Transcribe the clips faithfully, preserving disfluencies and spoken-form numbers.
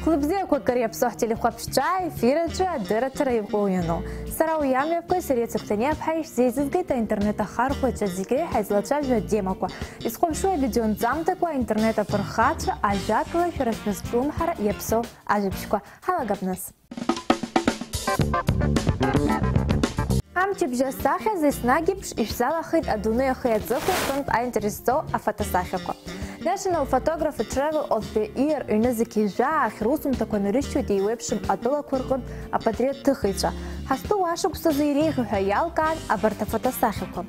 Хәлыбзиақәак, ари Аԥсуа ҳтелехәаԥшцәа, аефир аҿы адырраҭара иҟоу иану. Сара уи амҩаԥгаҩ Сариа Цыгәҭаниаԥҳа ишәзеизызгеит аинтернет ахархәаҩцәа зегьы реиҳа излацәажәо атемақәа. Изхәаԥшуа авидеонҵамҭақәа, аинтернет афырхацәа, ажәакала, шәара шәызҿлымҳара иаԥсоу ажәабжьқәа. Ҳалагап нас. Амчыбжь асахьаз еснагь еиԥш ишәзалахеит адунеи ахи аҵыхәеи рҟынтә аинтерес зҵоу афотосахьақәа. National Photography Travel of the Year ҩнызқь жәа ахь русумҭақәа нарышьҭуеит еиуеиԥшым атәылақәа рҟынтә апатриоттыхыҩцәа. Ҳазтәу ашықәсазы иреиӷьу ҳәа иалкаан абарҭ афотосахьақәа.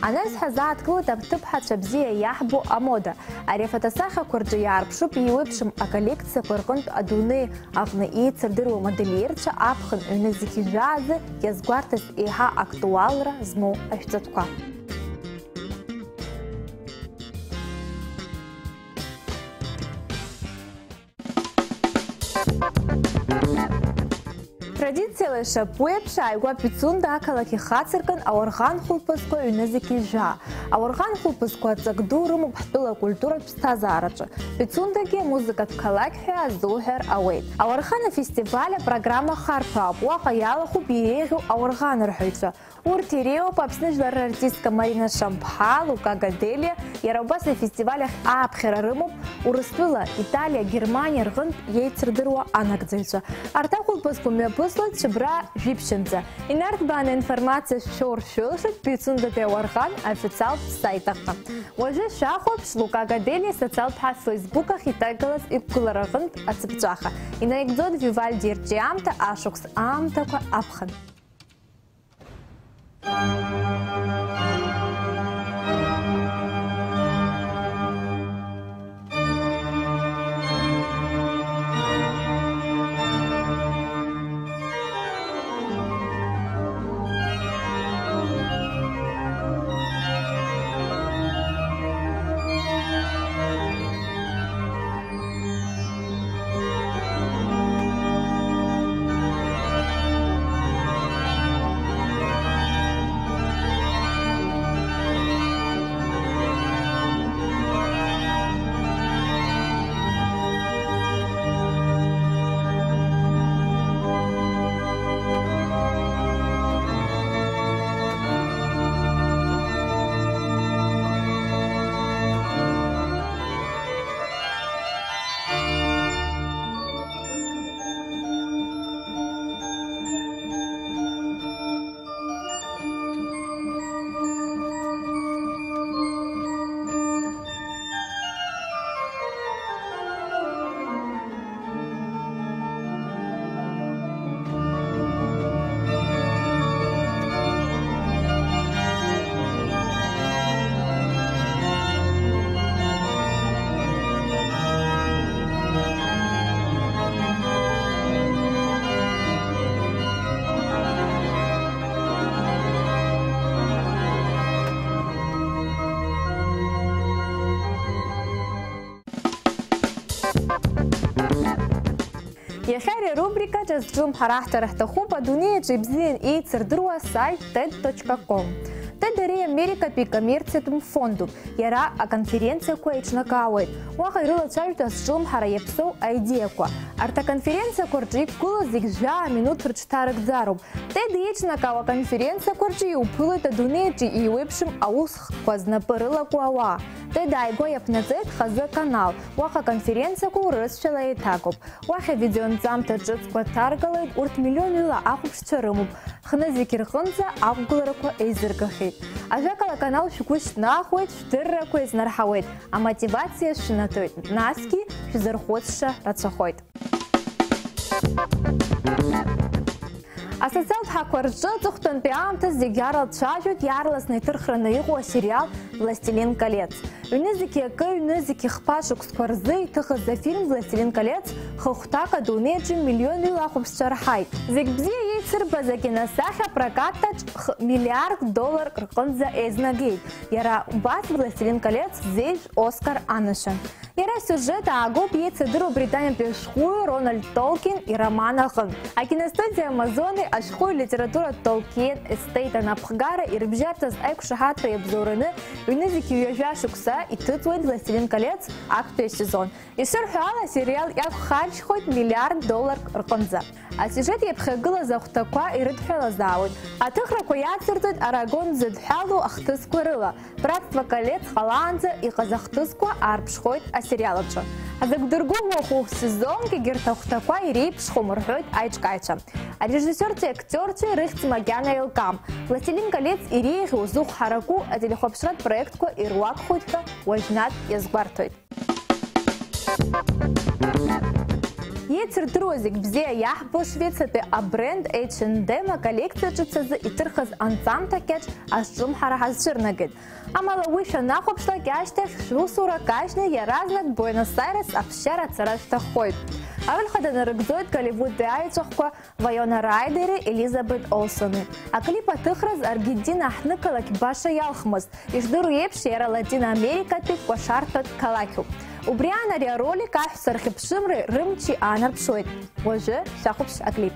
Анес ҳазааҭгылеит аҭыԥҳацәа бзиа иаҳбо амода. Ари афотосахьақәа рҿы иаарԥшуп еиуеиԥшым аколлекциақәа рҟынтә адунеи аҟны еицырдыруа модельерцәа аԥхын ҩнызқь жәа азы иазгәарҭаз еиҳа актуалра змоу ашәҵатәқәа. Традициала ишаԥу еиԥш, ааигәа Пицунда ақалақь ихацыркын ауарӷан хәылԥазқәа ҩнызқь жәа. Ауарӷан хәылԥазқәа ҵак ду рымоуп ҳтәыла акультуратә ԥсҭазаараҿы. Пицундагьы амузыкатә қалақь ҳәа азуҳәар ауеит. Ауархан афестиваль апрограмма харҭәаауп, уаҟа иалахәуп иреиӷьу ауарганырҳәаҩцәа. Урҭ иреиуоуп Аԥсны жәлар рартистка Марина Шамԥҳа, Лука Гаделиа, иара убас афестиваль ахь ааԥхьара рымоуп Урыстәыла, Италиа, Германиа рҟынтә иеицырдыруа анагӡаҩцәа. Арҭ ахәылԥазқәа мҩаԥыслоит Цәыбра жәиԥшьынӡа. Инарҭбааны аинформациа шәшәо ршәылшоит Пицундатәи ауархан аофициалтә сайт аҟны. Уажәы шәахәаԥш Лука Гаделиа социалтә ҳа Facebook ахь иҭагалаз иқәгылара рҟынтә ацыԥҵәаха. Инаигӡоит Вивальди ирҿиамҭа ашықәс аамҭақәа аԥхын. Иахьа ари арубрикаҿы азҿлымҳара ҳҭара ҳҭахуп адунеи аҿы ибзиан еицырдыруа асайт ted точка com. Ted ари Америкатәи коммерциатәым фондуп. Иара аконференциақәа еиҿнакаауеит. Уаҟа ирылацәажәоит азҿлымҳара иаԥсоу аидеиақәа. Арҭ аконференциақәа рҿы иқәгылоу зегь жәаа минуҭ рыҽҭарыгӡароуп. Ted еиҿнакаауа аконференциақәа рҿы иуԥылоит адунеи аҿы еиуеиԥшым аусхкқәа знапы рылаку ауаа. Ted ааигәа иаԥнаҵеит хазы аканал, уаҟа аконференциақәа урысшәала еиҭагоуп. Уахь авидеонҵамҭа ҿыцқәа ҭаргалеит, урҭ миллионҩыла ахәаԥшцәа рымоуп, хнызқь рҟынӡа ақәгыларақәа еизыргахьеит. Ажәакала, аканал шәгәы шьҭнахуеит, шәдыррақәа еизнарҳауеит, амотивациа шәнаҭоит, насгьы шәзырхәыцша рацәахоит. Асоциалтә ҳақәа рҿы аҵыхәтәантәи аамҭа зегь иарацәажәоит иаарласны иҭырхраны иҟоу асериал Властелин колец. Ҩнызқьи акы, ҩнызқьи хԥа шықәсқәа рзы иҭыхыз афильм Властелин колец хыхәҭак адунеи аҿы миллионҩыла ахәаԥшцәа рҳаит. Зегь бзиа Сырбаз акиносахьа прокатаҿ х-, миллиард долларк рҟынӡа еизнагеит. Иара убас Властелин колец зежә Оскар анашьан. Иара асиужет аагоуп еицырдыруа британиатәи ашәҟәыҩҩы Рональд Толкин ироман аҟынтә. Акиностудиа Амазони ашәҟәыҩҩы литературатә Толкиен естеит анапхгара ирыбжьарҵаз аиқәшаҳаҭра иабзоураны ҩнызқьи ҩажәа шықәса иҭыҵуеит Властелин колец актәи асезон. Ишырҳәо ала, асериал иақәхаршьхоит миллиард долларк рҟынӡа. Асиужет иаԥхьагылаз ахәҭақәа ирыдҳәалазаауеит. Аҭыхрақәа иацырҵоит Арагон дзыдҳәалоу ахҭысқәа рыла. Братство колец ҟалаанӡа иҟаз ахҭысқәа аарԥшхоит асериал аҿы. Ҳзықәдыргәыӷуа хәы сезонгьы егьырҭ ахәҭақәа иреиԥшхом, рҳәоит аиҿкааҩцәа. Арежиссиорцәеи актиорцәеи рыхьӡ макьана еилкаам. Властелин колец иреиӷьу, зыхә ҳараку ателехәаԥшратә проектқәа ируакхоит ҳәа уажәнатә иазгәарҭоит. Еицырдыруа зегь бзиа иаҳбо швецатәи абренд H and M аколлекциа ҿыц азы иҭырхыз анҵамҭа кьаҿ азҿлымҳара ҳазцәырнагеит. Амала уи шәанахәаԥшлак ашьҭахь шәусура кажьны иаразнак Буенос-Айрес аԥсшьара ацара шәҭаххоит. Ароль хада нарыгӡоит Голливудтәи аеҵәахәқәа Вайона Райдери Елизабет Олсони. Аклип аҭыхраз Аргентина аҳҭнықалақь баша иалхмызт. Ишдыру еиԥш, иара Латин Америкатәи кәашарҭатә қалақьуп. Убри аан ари аролик аҳәса рхьыԥшымреи рымчи аанарԥшуеит. Уажәы шәахәаԥш аклип.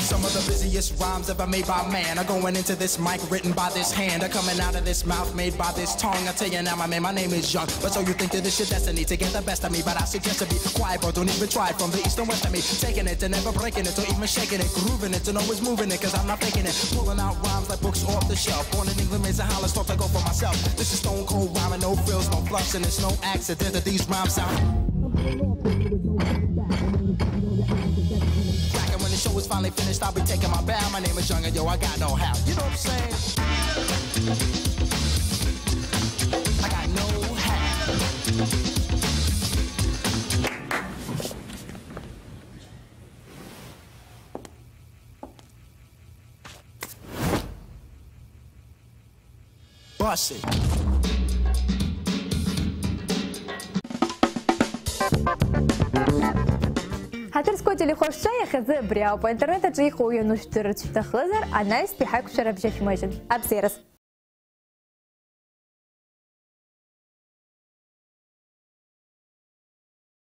Some of the busiest rhymes ever made by man are going into this mic, written by this hand, are coming out of this mouth, made by this tongue. I tell you now, my man, my name is Young. But so you think that it's your destiny to get the best of me, but I suggest to be quiet, bro. Don't even try it. From the east and west of me, taking it and never breaking it, or even shaking it, grooving it and always moving it, cause I'm not faking it. Pulling out rhymes like books off the shelf. Born in England, raised in Holland, taught to go for myself. This is stone cold rhyming, no frills, no fluffs, and it's no accident that these rhymes sound. Back and when the show is finally finished, I'll be taking my bow. My name is Young and yo, I got no how. You know what I'm saying? I got no how. Bust it. Ҳаҭыр зқәу ателехәаԥшцәа, иахьазы абри ауп. Аинтернет аҿы иҟоу ианушәдырырц шәҭахызар, анаҩстәи ҳаиқәшәара абжьы шәмыжьын. Абзиараз!